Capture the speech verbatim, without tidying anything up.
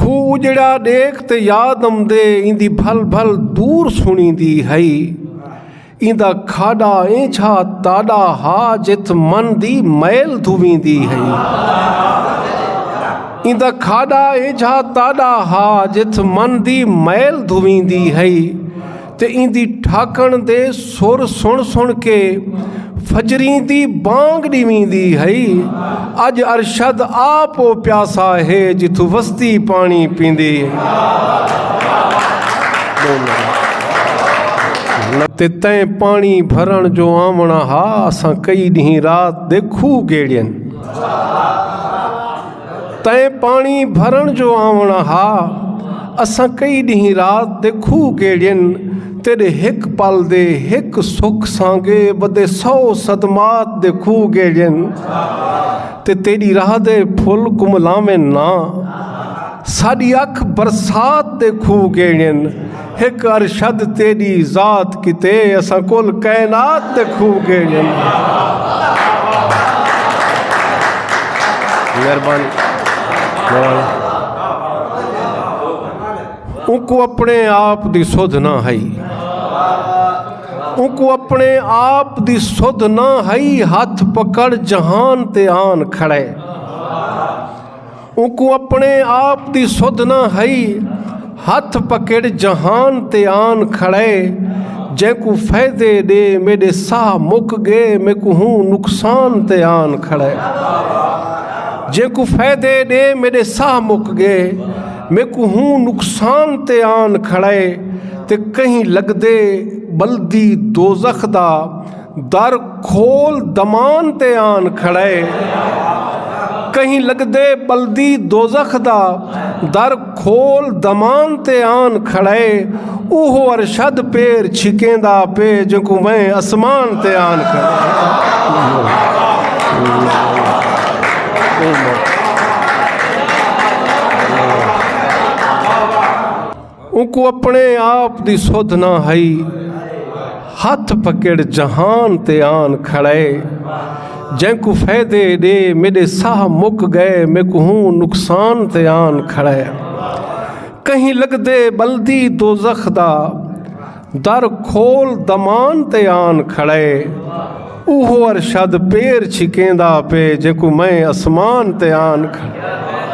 ہو اجڑا ݙیکھ تے یاد امدے، ایندی بھل بھل دور سݨیندی ہئی۔ ایندا کھاݙا اینجھا تاݙا ہا، جتھ من دی میل دھویندی ہئی۔ ایندا کھاݙا اینجھا تاݙا ہا، جتھ من دی میل دھویندی ہئی۔ تے ایندی ٹھاکݨ دے سُر سُݨ سُݨ کے فجریں دی بانگ ݙیویندی ہئی۔ اڄ ارشد آپ او پیاسا ہے، جتھوں وستی پاݨی پیندی۔ تے تیں پاݨی بھرݨ جو آوݨا ہا، اساں کئی ݙینہہ رات دے کھوہ گیڑین۔ تیں پاݨی بھرݨ جو آوݨا ہا، اساں کئی ݙینہہ رات دے کھوہ گیڑین۔ تیݙے ہک پل دے ہک سکھ سانگے ٻدے سو صدمات دے کھوہ گیڑین۔ تے تیݙی راہ دے پھل کملاوین نہ، ساݙی اکھ برسات دے کھوہ گیڑین۔ ہک ارشد تیݙی ذات کیتے، اساں کل کائنات دے کھوہ گیڑین۔ مہربانی، مہربانی۔ اونکوں اپݨے آپ دی سدھ نہ ہئی۔ اونکوں اپݨے آپ دی سدھ نہ ہئی، ہتھ پکڑ جہان تے آن کھڑے۔ اونکوں اپݨے آپ دی سدھ نہ ہئی، ہتھ پکڑ جہان تے آن کھڑے۔ جینکوں فائدے ݙے میݙے ساہ مک ڳئے، میکوں ہوں نقصان تے آن کھڑے۔ جینکوں فائدے ݙے میݙے ساہ مک ڳئے، میکوں ہوں نقصان تے آن کھڑے۔ تے کہیں لڳدے ٻلدی دوزخ دا در کھول دمان تے آن کھڑے۔ کہیں لڳدے ٻلدی دوزخ دا در کھول دمان تے آن کھڑے۔ اوہو ارشد پیر چھکیندا پے، جینکوں میں اسمان تے آن کھڑے۔ اونکوں اپݨے آپ دی سدھ نہ ہئی، ہتھ پکڑ جہان تے آن کھڑے۔ جینکوں فائدے ݙے میݙے ساہ مک ڳئے، میکوں ہوں نقصان تے آن کھڑے۔ کہیں لڳدے ٻلدی دوزخ دا در کھول دمان تے آن کھڑے۔ اوہو ارشد پیر چھکیندا پے، جینکوں میں اسمان تے آن کھڑے۔